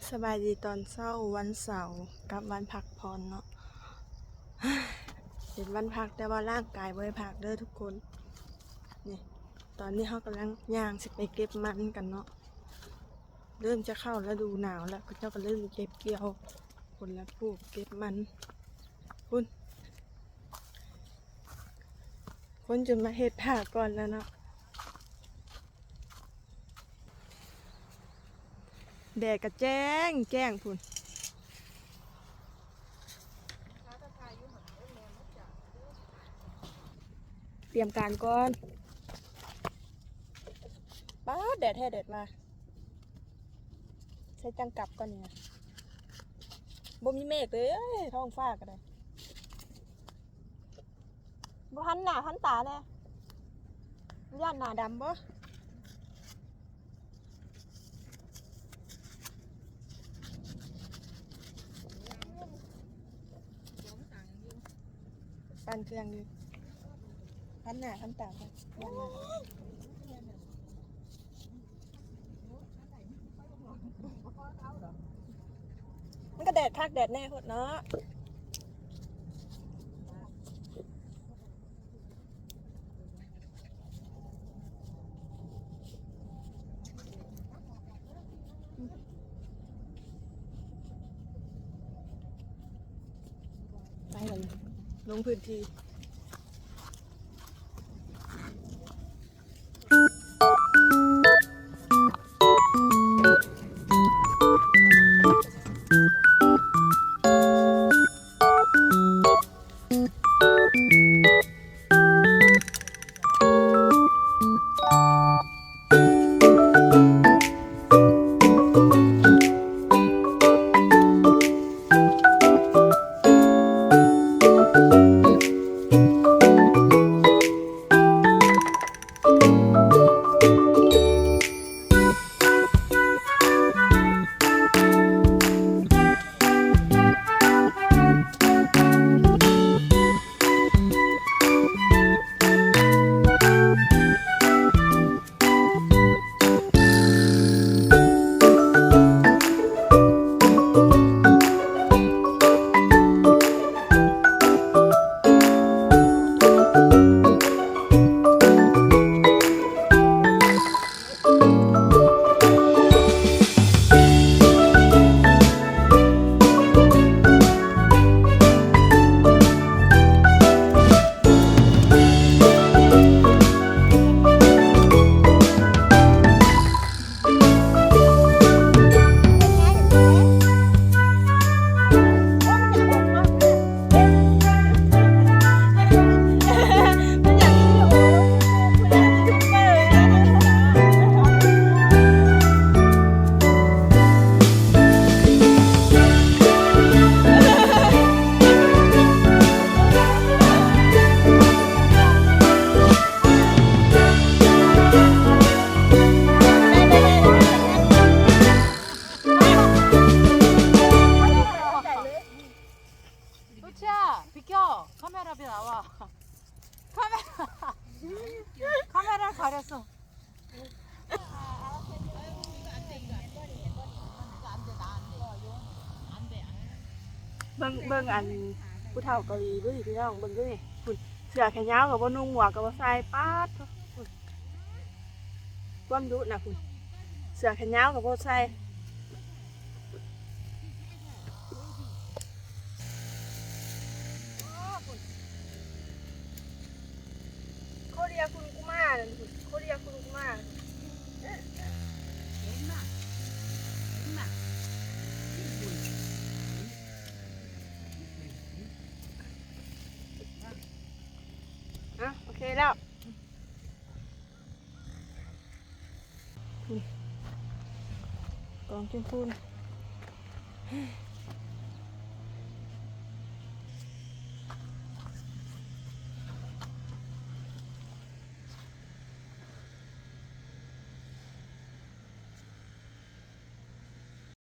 ສະບາຍດີຕອນເຊົ້າວັນເສົາກັບວັນພັກຜ່ອນເນາະ. ເປັນວັນພັກແຕ່ວ່າຮ່າງກາຍບໍ່ໄດ້ພັກເດີທຸກຄົນ. ນີ້ ຕອນນີ້ເຮົາກຳລັງຍ່າງຊິໄປເກັບມັນກັນເນາະ. ເລີ່ມຈະເຂົ້າລະດູໜາວແລ້ວ ເຂົາເຈົ້າກໍເລີ່ມເກັບກ່ຽວຜົນລະປູກ ເກັບມັນ. ພຸ້ນ ຄົນຈົນມາເຮັດຖ້າກ່ອນແລ້ວເນາະ. ແດດກໍແຈ້ງແຈ້ງພຸ້ນ. ຕຽມການກ່ອນ. ປາດ ແດດແທ້ແດດວ່າ. ໃສ່ຈັງກັບກ່ອນນີ້ນະ. ບໍ່ມີເມກເລີຍ ທ້ອງຟ້າກໍໄດ້. ບໍ່ຫັນໜ້າຫັນຕາແດ່. ຢ້ານໜ້າດຳບໍ່? ປັ່ນເຄື່ອງຢູ່. ຫັນໜ້າຫັນຕາກ່ອນ. ມັນກໍແດດຄັກແດດແນ່ໂພດເນາະ. ໄປເລີຍ ລົງພື້ນທີ່. 루치야, 비켜. 카메라 앞에 나와. 카메라. 카메라 가렸어. ເບິ່ງ ເບິ່ງອັນຜູ້ເຖົ້າເກົາຫຼີເບິ່ງ ພີ່ນ້ອງ ເບິ່ງດູນີ້. ພຸ້ນ ເສື້ອແຂນຍາວກໍບໍ່ນຸ່ງ ໝວກກໍບໍ່ໃສ່ ປາດໂທ້ ພຸ້ນ ຄວາມດຸນະພຸ້ນ ເສື້ອແຂນຍາວກໍບໍ່ໃສ່. ໂຄເຣຍຄຸນກຸມານັ້ນພຸ້ນ ໂຄເຣຍຄຸນກຸມາ. ອ່ະ ໂອເຄແລ້ວ. ນີ້ ກອງຈູນພູນ ເ